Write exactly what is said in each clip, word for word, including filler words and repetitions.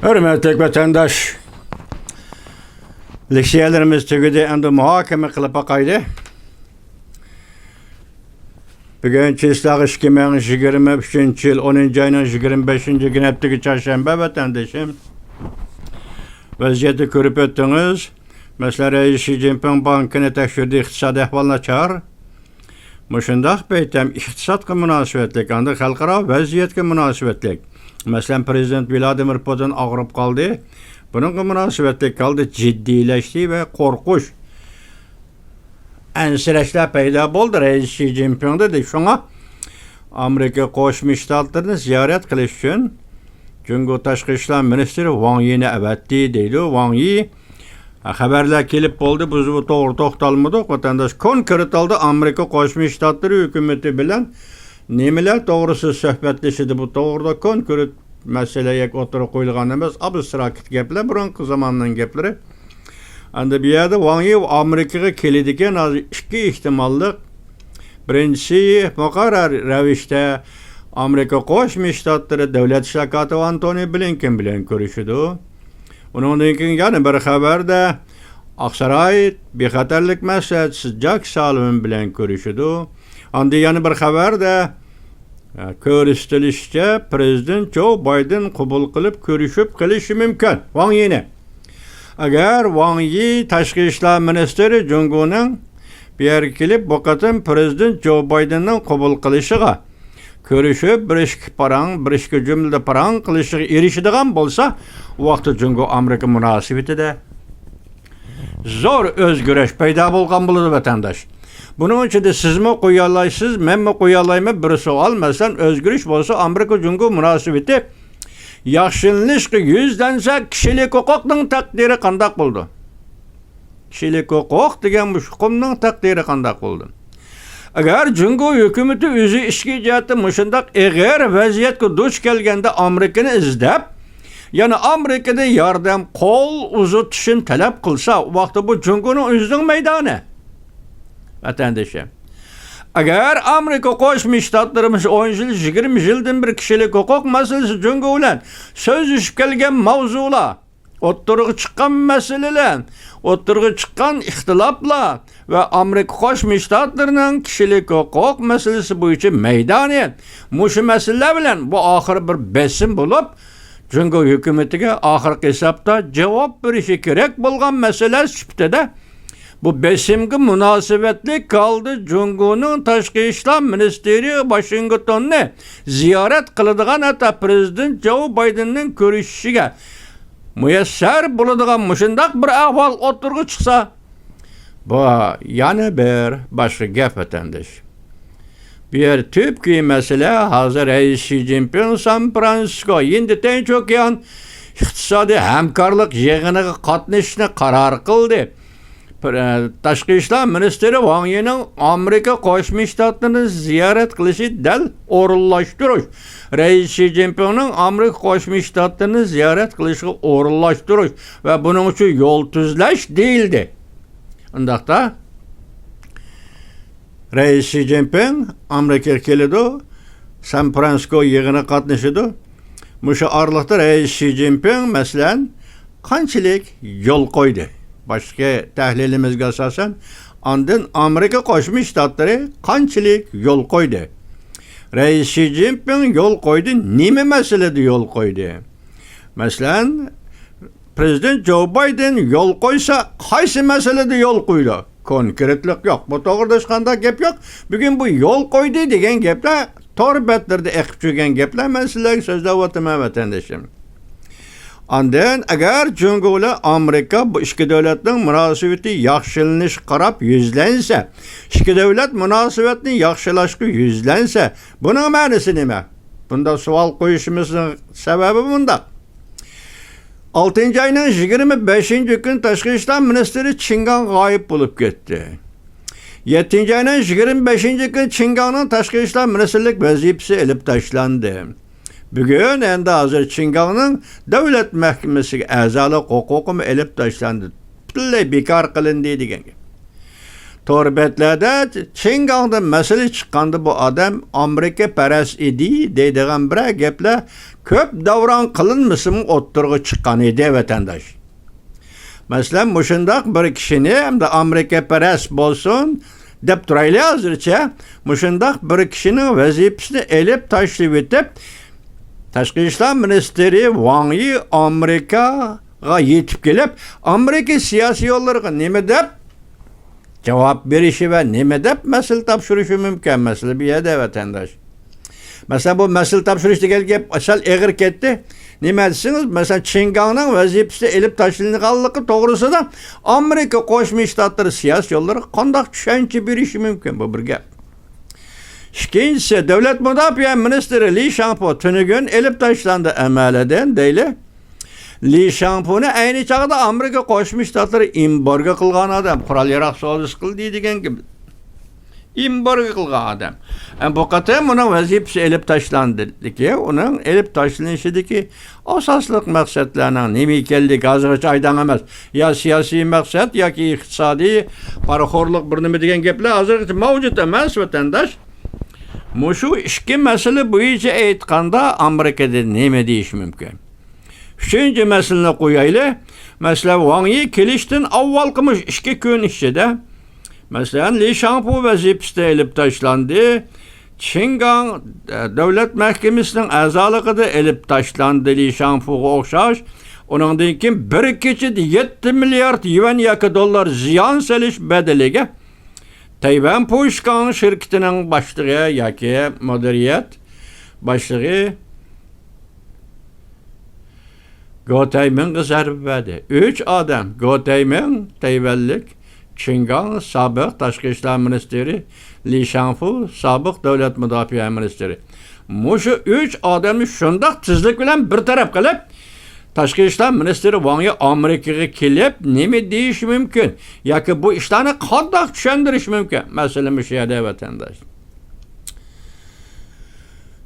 ھۆرمەتلىك ۋەتەنداش، لېكسىيەلىرىمىز تۈگىدى، ئەمدى مۇھاكىمە قىلىپ باقايلى. بۈگۈن چىسلاغ ئىككى مىڭ يىگىرمە ئۈچىنچى يىل ئونىنچى ئاينىڭ يىگىرمە بەشىنچى كۈنى ھەپتىگە چارشەنبە، ۋەتەندىشىم. ۋەزىيەتنى كۆرۈپ ئۆتتىڭىز. مەسىلەن، رەئىس شى جىنپىڭ بانكىنى تەكشۈردى، ئىقتىسادىي ئەھۋال ناچار. مۇشۇنداق پەيتتە ھەم ئىقتىسادقا مۇناسىۋەتلىك، ئاندىن خەلقئارا ۋەزىيەتكە مۇناسىۋەتلىك. مەسىلەن، پىرېزىدېنت ۋلادىمىر پۇتىن ئاغرىپ قالدى. بۇنىڭغا مۇناسىۋەتلىك ھالدا جىددىيلەشتى ۋە قورقۇش، ئەنسىرەشلەر پەيدا بولدى رەئىس شى جىنپىڭدا، دېدى. شۇڭا ئامېرىكا قوشما شتاتلىرىنى زىيارەت قىلىش ئۈچۈن جۇڭگو تاشقى ئىشلار مىنىستىرى ۋاڭ يىنى ئەۋەتتى، دەيدۇ. ۋاڭ يى، خەۋەرلەر كېلىپ بولدى، بىز بۇ توغرا توختالمىدۇق. ۋەتەنداش، كونكرېت ھالدا ئامېرىكا قوشما شتاتلىرى ھۆكۈمىتى بىلەن نېمىلەر توغرىسىدا سۆھبەتلىشىدۇ؟ بۇ توغرىدا كونكرېت مەسىلە يەك ئوتتۇرىغا قويۇلغان ئەمەس، ئابستراكت گەپلەر، بۇرۇنقى زاماننىڭ گەپلىرى. ئەمدى بۇ يەردە ۋاڭ يى ئامېرىكىغا كېلىدىكەن، ھازىر ئىككى ئېھتىماللىق. بىرىنچىسى، مۇقەررەر رەۋىشتە ئامېرىكا قوشما شتاتلىرى دۆلەت ئىشلار كاتىپى ئانتونى بلىنكېن بىلەن كۆرۈشىدۇ. ئۇنىڭدىن كېيىن يەنە بىر خەۋەردە ئاقساراي بىخەتەرلىك مەسلىھەتچىسى جاك سالىۋان بىلەن كۆرۈشىدۇ. ئاندىن يەنە بىر خەۋەردە، ئە، كۆرسىتىلىشىچە، پىرېزىدېنت جو بايدېن قوبۇل قىلىپ كۆرۈشۈپ قېلىشى مۇمكىن ۋاڭ يىنى. ئەگەر ۋاڭ يى تاشقى ئىشلار مىنىستىرى جۇڭگونىڭ بۇ يەرگە كېلىپ، بۇ قېتىم پىرېزىدېنت جو بايدېننىڭ قوبۇل قىلىشىغا، كۆرۈشۈپ، بىر ئىككى پاراڭ، بىر ئىككى جۈملىدە پاراڭ قىلىشىغا ئېرىشىدىغان بولسا، ئۇ ۋاقىتتا جۇڭگو ئامېرىكا مۇناسىۋىتىدە زور ئۆزگىرىش پەيدا بولغان بولىدۇ، ۋەتەنداش. بۇنىڭ ئىچىدە سىزمۇ قويالايسىز، مەنمۇ قويالايمەن بىر سوئال. مەسىلەن، ئۆزگىرىش بولسا، ئامېرىكا جۇڭگو مۇناسىۋىتى ياخشىلىنىشقا يۈزلەنسە، كىشىلىك ھوقۇقنىڭ تەقدىرى قانداق بولىدۇ؟ كىشىلىك ھوقۇق دېگەن مۇشۇ ئۇقۇمنىڭ تەقدىرى قانداق بولىدۇ؟ ئەگەر جۇڭگو ھۆكۈمىتى ئۆزى ئىچكى جەھەتتە مۇشۇنداق ئېغىر ۋەزىيەتكە دۇچ كەلگەندە ئامېرىكىنى ئىزدەپ، يەنە ئامېرىكىدىن ياردەم قول ئۇزىتىشىنى تەلەپ قىلسا، ئۇ ۋاقىتتا بۇ جۇڭگونىڭ ئۆزىنىڭ مەيدانى. ۋەتەندىشىم، ئەگەر ئامېرىكا قوشما شتاتلىرى مۇشۇ ئون يىل، يىگىرمە يىلدىن بېرى كىشىلىك ھوقۇق مەسىلىسى جۇڭگو بىلەن سۆزلىشىپ كەلگەن ماۋزۇلار، ئوتتۇرىغا چىققان مەسىلىلەر، ئوتتۇرىغا چىققان ئىختىلاپلار ۋە ئامېرىكا قوشما شتاتلىرىنىڭ كىشىلىك ھوقۇق مەسىلىسى بويىچە مەيدانى، مۇشۇ مەسىلىلەر بىلەن بۇ ئاخىرى بىر بېسىم بولۇپ، جۇڭگو ھۆكۈمىتىگە ئاخىرقى ھېسابتا جاۋاب بېرىشى كېرەك بولغان مەسىلە سۈپىتىدە، بۇ بېسىمگە مۇناسىۋەتلىك ھالدا جۇڭگونىڭ تاشقى ئىشلار مىنىستىرى ۋاشىنگتوننى زىيارەت قىلىدىغان، ھەتتا پىرېزىدېنت جو بايدېننىڭ كۆرۈشۈشىگە مۇيەسسەر بولىدىغان مۇشۇنداق بىر ئەھۋال ئوتتۇرىغا چىقسا، بۇ يەنە بىر باشقا گەپ، ۋەتەنداش. بۇ يەر تۈپكى مەسىلە، ھازىر رەئىس شى جىنپىڭ سان فرانسىسكو، ھىندى تىنچ ئوكيان ئىقتىسادىي ھەمكارلىق يىغىنىغا قاتنىشىشنى قارار قىلدى. پىر-، تاشقى ئىشلار مىنىستىرى ۋاڭ يىنىڭ ئامېرىكا قوشما شتاتلىرىنى زىيارەت قىلىشى دەل ئورۇنلاشتۇرۇش، رەئىس شى جىنپىڭنىڭ ئامېرىكا قوشما شتاتلىرىنى زىيارەت قىلىشىغا ئورۇنلاشتۇرۇش ۋە بۇنىڭ ئۈچۈن يول تۈزلەش دېيىلدى. ئۇنداقتا، رەئىس شى جىنپىڭ ئامېرىكىغا كېلىدۇ، سان فرانسىسكو يىغىنىغا قاتنىشىدۇ. مۇشۇ ئارىلىقتا رەئىس شى جىنپىڭ، مەسىلەن، قانچىلىك يول قويدى؟ باشتىكى تەھلىلىمىزگە ئاساسەن، ئاندىن ئامېرىكا قوشما شتاتلىرى قانچىلىك يول قويدى؟ رەئىس شى جىنپىڭ يول قويدى، نېمە مەسىلىدە يول قويدى؟ مەسىلەن، پىرېزىدېنت جو بايدېن يول قويسا، قايسى مەسىلىدە يول قويىدۇ؟ كونكرېتلىق يوق. بۇ توغرىدا ھېچقانداق گەپ يوق. بۈگۈن بۇ يول قويدى دېگەن گەپلەر تور بەتلىرىدە ئېقىپ يۈرگەن گەپلەر، مەن سىلەرگە سۆزلەۋاتىمەن، ۋەتەندىشىم. ئاندىن، ئەگەر جۇڭگو بىلەن ئامېرىكا بۇ ئىككى دۆلەتنىڭ مۇناسىۋىتى ياخشىلىنىشقا قاراپ يۈزلەنسە، ئىككى دۆلەت مۇناسىۋەتنى ياخشىلاشقا يۈزلەنسە، بۇنىڭ مەنىسى نېمە؟ بۇنداق سوئال قويۇشىمىزنىڭ سەۋەبى مۇنداق. ئالتىنچى ئاينىڭ يىگىرمە بەشىنچى كۈنى تاشقى ئىشلار مىنىستىرى چىن گاڭ غايىب بولۇپ كەتتى. يەتتىنچى ئاينىڭ يىگىرمە بەشىنچى كۈنى چىن گاڭنىڭ تاشقى ئىشلار مىنىستىرلىك ۋەزىپىسى ئېلىپ تاشلاندى. بۈگۈن ئەمدى ھازىر چىن گاڭنىڭ دۆلەت مەھكىمىسىگە ئەزالىق ھوقۇقىمۇ ئېلىپ تاشلاندى. پۈتۈنلەي بىكار قىلىندى دېگەن گەپ. تور بەتلەردە چىڭگاڭدا مەسىلە چىققاندا بۇ ئادەم ئامېرىكا پەرەس ئىدى دەيدىغان بىرەر گەپلەر كۆپ داۋراڭ قىلىنمىسىمۇ ئوتتۇرىغا چىققان ئىدى، ۋەتەنداش. مەسىلەن، مۇشۇنداق بىر كىشىنى، ئەمدى ئامېرىكا پەرەس بولسۇن دەپ تۇرايلى ھازىرچە، مۇشۇنداق بىر كىشىنىڭ ۋەزىپىسىنى ئېلىپ تاشلىۋېتىپ، تاشقى ئىشلار مىنىستىرى ۋاڭ يى ئامېرىكاغا يېتىپ كېلىپ، ئامېرىكا سىياسىيونلىرىغا نېمە دەپ جاۋاب بېرىشى ۋە نېمە دەپ مەسىلە تاپشۇرۇشى مۇمكىن؟ مەسىلە بۇ يەردە، ۋەتەنداش. مەسىلەن، بۇ مەسىلە تاپشۇرۇش دېگەن گەپ سەل ئېغىر كەتتى. نېمە دېسىڭىز، مەسىلەن، چىڭگاڭنىڭ ۋەزىپىسى ئېلىپ تاشلىنغانلىقى توغرىسىدا ئامېرىكا قوشما شتاتلىرى سىياسىيونلىرىغا قانداق چۈشەنچە بېرىشى مۇمكىن؟ بۇ بىر گەپ. ئىككىنچىسى، دۆلەت مۇداپىئە مىنىستىرى لى شاڭپۇ تۈنۈگۈن ئېلىپ تاشلاندى ئەمەلىدىن، دەيلى. لى شاڭپۇنى ئەينى چاغدا ئامېرىكا قوشما شتاتلىرى ئېمبارگو قىلغان ئادەم، قورال ياراق سودىسى قىلدى دېگەن گەپ. ئېمبارگو قىلغان ئادەم. ئە، بۇ قېتىم ئۇنىڭ ۋەزىپىسى ئېلىپ تاشلاندى. لېكىن ئۇنىڭ ئېلىپ تاشلىنىشىدىكى ئاساسلىق مەقسەتلەرنىڭ نېمە ئىكەنلىكى ھازىرغىچە ئايدىڭ ئەمەس. يا سىياسىي مەقسەت ياكى ئىقتىسادىي پارىخورلۇق بىر نېمە دېگەن گەپلەر ھازىرغىچە مەۋجۇت ئەمەس، ۋەتەنداش. مۇشۇ ئىككى مەسىلە بويىچە ئېيتقاندا، ئامېرىكىدا نېمە دېيىش مۇمكىن؟ ئۈچىنچى مەسىلىنى قويايلى. مەسىلەن، ۋاڭ يى كېلىشتىن ئاۋۋالقى مۇشۇ ئىككى كۈن ئىچىدە، مەسىلەن، لى شاڭپۇ ۋەزىپىسىدە ئېلىپ تاشلاندى. چىڭگاڭ، ئە، دۆلەت مەھكىمىسىنىڭ ئەزالىقىدا ئېلىپ تاشلاندى لى شاڭپۇغا ئوخشاش. ئۇنىڭدىن كېيىن بىر كېچىدە يەتتە مىليارد يۈەن ياكى دوللار زىيان سېلىش بەدىلىگە تەيۋەن پۇشكاڭ شىركىتىنىڭ باشلىقى ياكى مۇدىرىيەت باشلىقى گو تەيمىڭغا زەربە بەردى. ئۈچ ئادەم، گو تەيمىڭ، تەيۋەنلىك، چىڭگاڭ، سابىق تاشقى ئىشلار مىنىستىرى، لى شاڭفۇ، سابىق دۆلەت مۇداپىئە مىنىستىرى. مۇشۇ ئۈچ ئادەمنى شۇنداق تېزلىك بىلەن بىر تەرەپ قىلىپ، تاشقى ئىشلار مىنىستىرى ۋاڭ يى ئامېرىكىغا كېلىپ نېمە دېيىشى مۇمكىن؟ ياكى بۇ ئىشلارنى قانداق چۈشەندۈرۈشى مۇمكىن؟ مەسىلە مۇشۇ يەردە، ۋەتەنداش.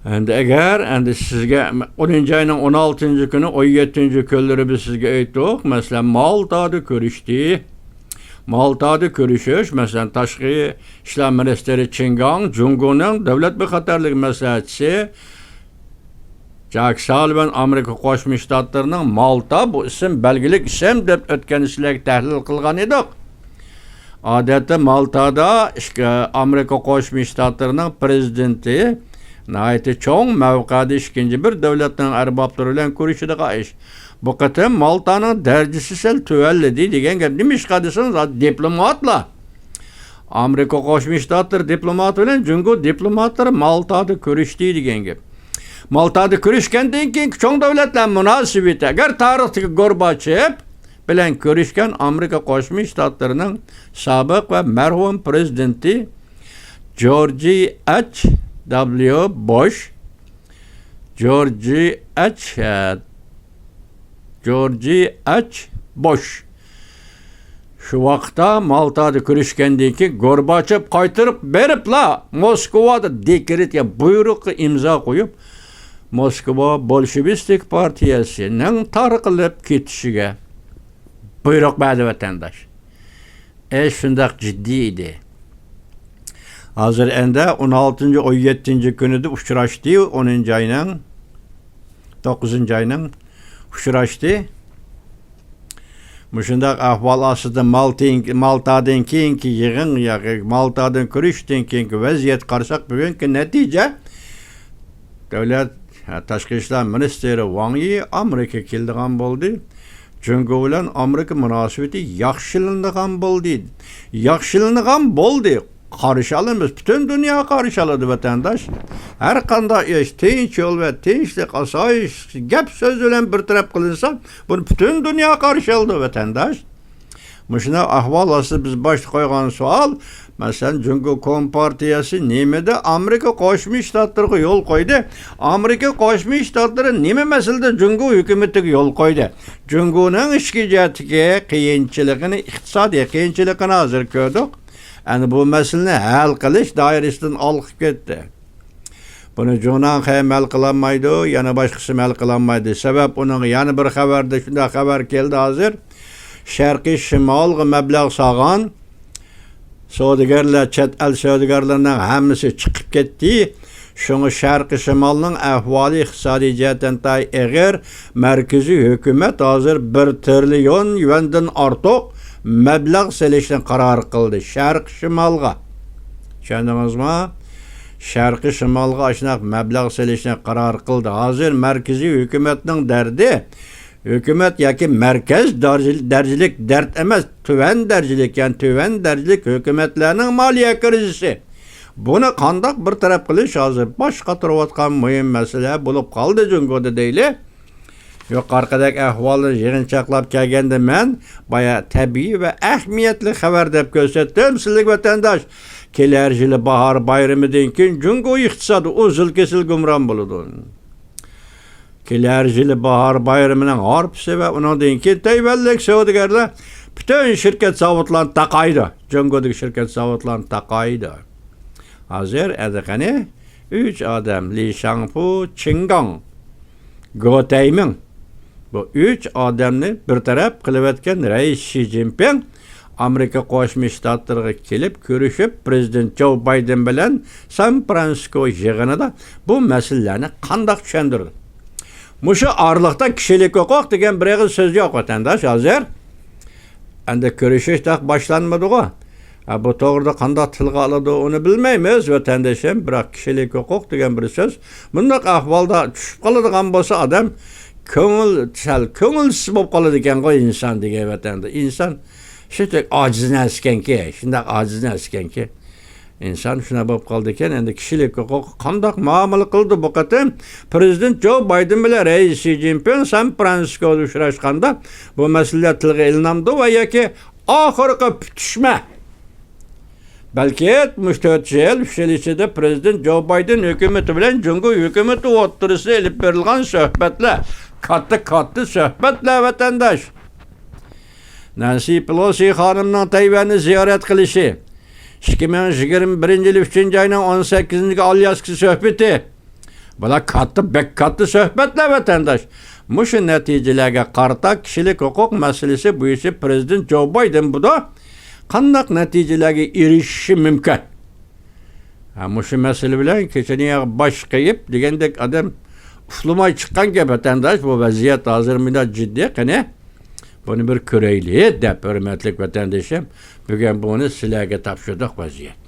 ئەمدى ئەگەر، ئەمدى سىزگە ئونىنچى ئاينىڭ ئون ئالتىنچى كۈنى، ئون يەتتىنچى كۈنلىرى بىز سىزگە ئېيتتۇق. مەسىلەن، مالتادا كۆرۈشتى. مالتادا كۆرۈشۈش، مەسىلەن، تاشقى ئىشلار مىنىستىرى چىن گاڭ، جۇڭگونىڭ دۆلەت بىخەتەرلىكى مەسلىھەتچىسى جاك سالىۋان ئامېرىكا قوشما شتاتلىرىنىڭ مالتا، بۇ ئىسىم بەلگىلىك ئىسىم دەپ ئۆتكەن سىلەرگە تەھلىل قىلغان ئىدۇق. ئادەتتە مالتادا ئىككى، ئامېرىكا قوشما شتاتلىرىنىڭ پرېزىدېنتى، ناھايىتى چوڭ مەۋقەدە ئىككىنچى بىر دۆلەتنىڭ ئەربابلىرى بىلەن كۆرۈشىدىغان ئىش. بۇ قېتىم مالتانىڭ دەرىجىسى سەل تۆۋەنلىدى دېگەن گەپ. نېمىشقا دېسىڭىز، دىپلوماتلار، ئامېرىكا قوشما شتاتلىرى دىپلوماتى بىلەن جۇڭگو دىپلوماتلىرى مالتادا كۆرۈشتى دېگەن گەپ. مالتادا كۆرۈشكەندىن كېيىنكى چوڭ دۆلەتلەر مۇناسىۋىتى، ئەگەر تارىختىكى گورباچېف بىلەن كۆرۈشكەن ئامېرىكا قوشما شتاتلىرىنىڭ سابىق ۋە مەرھۇم پرېزىدېنتى جورجى ئېچ دابليۇ بوش، جورجى ئېچ، جورجى ئېچ بوش شۇ ۋاقىتتا مالتادا كۆرۈشكەندىن كېيىن، گورباچېف قايتۇرۇپ بېرىپلا موسكۋادا دېكرېت يا بۇيرۇققا ئىمزا قويۇپ، موسكۋا بولشېۋىستىك پارتىيەسىنىڭ تارقىلىپ كېتىشىگە بۇيرۇق بەردى، ۋەتەنداش. ئىش شۇنداق جىددىي ئىدى. ھازىر ئەندە ئون ئالتىنچى، ئون يەتتىنچى كۈنىدە ئۇچراشتى، ئونىنچى ئاينىڭ، توققۇزىنچى ئاينىڭ ئۇچراشتى. مۇشۇنداق ئەھۋال ئاستىدا مالتىن-، مالتادىن كېيىنكى يىغىن ياكى مالتادىن كۆرۈشتىن كېيىنكى ۋەزىيەت قارىساق، بۈگۈنكى نەتىجە، دۆلەت، ھە، تاشقى ئىشلار مىنىستىرى ۋاڭ يى ئامېرىكىغا كېلىدىغان بولدى. جۇڭگو بىلەن ئامېرىكا مۇناسىۋىتى ياخشىلىنىدىغان بولدى. ياخشىلىنىدىغان بولدى. قارشى ئالىمىز. پۈتۈن دۇنيا قارشى ئالىدۇ، ۋەتەنداش. ھەر قانداق ئىش تىنچ يول ۋە تىنچلىق، ئاسايىش، گەپ سۆز بىلەن بىر تەرەپ قىلىنسا، بۇنى پۈتۈن دۇنيا قارشى ئالىدۇ، ۋەتەنداش. مۇشۇنداق ئەھۋال ئاستىدا بىز باشتا قويغان سوئال، مەسىلەن، جۇڭگو كومپارتىيەسى نېمىدە ئامېرىكا قوشما شتاتلىرىغا يول قويدى؟ ئامېرىكا قوشما شتاتلىرى نېمە مەسىلىدە جۇڭگو ھۆكۈمىتىگە يول قويدى؟ جۇڭگونىڭ ئىچكى جەھەتتىكى قىيىنچىلىقىنى، ئىقتىسادىي قىيىنچىلىقىنى ھازىر كۆردۇق. ئەنە بۇ مەسىلىنى ھەل قىلىش دائىرىسىدىن ئالقىپ كەتتى. بۇنى جۇڭناڭخەي ھەل قىلالمايدۇ، يەنە باشقىسى ھەل قىلالمايدۇ. سەۋەب، ئۇنىڭغا يەنە بىر خەۋەردە شۇنداق خەۋەر كەلدى ھازىر. شەرقىي شىمالغا مەبلەغ سالغان سودىگەرلەر، چەت ئەل سودىگەرلىرىنىڭ ھەممىسى چىقىپ كەتتى. شۇڭا شەرقىي شىمالنىڭ ئەھۋالى ئىقتىسادىي جەھەتتىن ناتايىن ئېغىر. مەركىزىي ھۆكۈمەت ھازىر بىر تىرىليون يۈەندىن ئارتۇق مەبلەغ سېلىشنى قارار قىلدى شەرقىي شىمالغا. چۈشەندىڭىزمۇ؟ شەرقىي شىمالغا ئاشۇنداق مەبلەغ سېلىشنى قارار قىلدى. ھازىر مەركىزىي ھۆكۈمەتنىڭ دەردى، ھۆكۈمەت ياكى مەركەز دەرىجە-، دەرىجىلىك دەرد ئەمەس، تۆۋەن دەرىجىلىك، يەنى تۆۋەن دەرىجىلىك ھۆكۈمەتلەرنىڭ مالىيە كىرىزىسى. بۇنى قانداق بىر تەرەپ قىلىش ھازىر باش قاتۇرۇۋاتقان مۇھىم مەسىلە بولۇپ قالدى جۇڭگودا دەيلى. يۇقىرىقىدەك ئەھۋالنى يىغىنچاقلاپ كەلگەندە مەن بايا تەبىئىي ۋە ئەھمىيەتلىك خەۋەر دەپ كۆرسەتتىم سىلىگە ۋەتەنداش. كېلەر يىلى باھار بايرىمىدىن كېيىن جۇڭگو ئىقتىسادى ئۈزۈل-كېسىل گۇمران بولىدۇ. كېلەر يىلى باھار بايرىمىنىڭ ھارپىسى ۋە ئۇنىڭدىن كېيىن تەيۋەنلىك سودىگەرلەر پۈتۈن شىركەت زاۋۇتلارنى تاقايدۇ. جۇڭگودىكى شىركەت زاۋۇتلارنى تاقايدۇ. ھازىر ئەدى قېنى ئۈچ ئادەم، لى شاڭپۇ، چىڭگاڭ، گو تەيمىڭ. بۇ ئۈچ ئادەمنى بىر تەرەپ قىلىۋەتكەن رەئىس شى جىنپىڭ ئامېرىكا قوشما شتاتلىرىغا كېلىپ كۆرۈشۈپ، پىرېزىدېنت جو بايدېن بىلەن سان فرانسىسكو يىغىنىدا بۇ مەسىلىلەرنى قانداق چۈشەندۈردى؟ مۇشۇ ئارىلىقتا كىشىلىك ھوقۇق دېگەن بىر ئېغىز سۆز يوق، ۋەتەنداش، ھازىر. ئەمدى كۆرۈشۈش تېخى باشلانمىدىغۇ. ھە، بۇ توغرىدا قانداق تىلغا ئالىدۇ، ئۇنى بىلمەيمىز، ۋەتەندىشىم. بىراق كىشىلىك ھوقۇق دېگەن بىر سۆز، مۇنداق ئەھۋالدا چۈشۈپ قالىدىغان بولسا ئادەم، كۆڭۈل، سەل كۆڭۈلسىز بولۇپ قالىدىكەنغۇ ئىنسان دېگەن ۋەتەندە. ئىنسان شۇنداق ئاجىز نەرسىكەنكى، شۇنداق ئاجىز نەرسىكەنكى. ئىنسان شۇنداق بولۇپ قالىدىكەن، ئەمدى كىشىلىك ھوقۇققا قانداق مۇئامىلە قىلىدۇ بۇ قېتىم؟ پىرېزىدېنت جو بايدېن بىلەن رەئىس شى جىنپىڭ سان فرانسىسكودا ئۇچراشقاندا بۇ مەسىلىلەر تىلغا ئېلىنامدۇ ۋە ياكى ئاخىرقى پۈتۈشمە، بەلكى مۇشۇ تۆت يىل، ئۈچ يىل ئىچىدە پىرېزىدېنت جو بايدېن ھۆكۈمىتى بىلەن جۇڭگو ھۆكۈمىتى ئوتتۇرىسىدا ئېلىپ بېرىلغان سۆھبەتلەر، كاتتا-كاتتا سۆھبەتلەر، ۋەتەنداش. نانسى پېلوسى خانىمنىڭ تەيۋەننى زىيارەت قىلىشى، ئىككى مىڭ يىگىرمە بىرىنچى يىلى ئۈچىنچى ئاينىڭ ئون سەككىزىنچى ئالياسكا سۆھبىتى، بۇلار كاتتا، بەك كاتتا سۆھبەتلەر، ۋەتەنداش. مۇشۇ نەتىجىلەرگە قارىتا كىشىلىك ھوقۇق مەسىلىسى بويىچە پىرېزىدېنت جو بايدېن بۇدا قانداق نەتىجىلەرگە ئېرىشىشى مۇمكىن؟ ھە، مۇشۇ مەسىلە بىلەن كېچىنى باش قېيىپ دېگەندەك ئادەم ئۇخلىماي چىققان گەپ، ۋەتەنداش. بۇ ۋەزىيەت ھازىر مۇنداق جىددىي. قېنى، بۇنى بىر كۆرەيلى دەپ، ھۆرمەتلىك ۋەتەندىشىم، بۈگۈن بۇنى سىلەرگە تاپشۇردۇق ۋەزىيەت.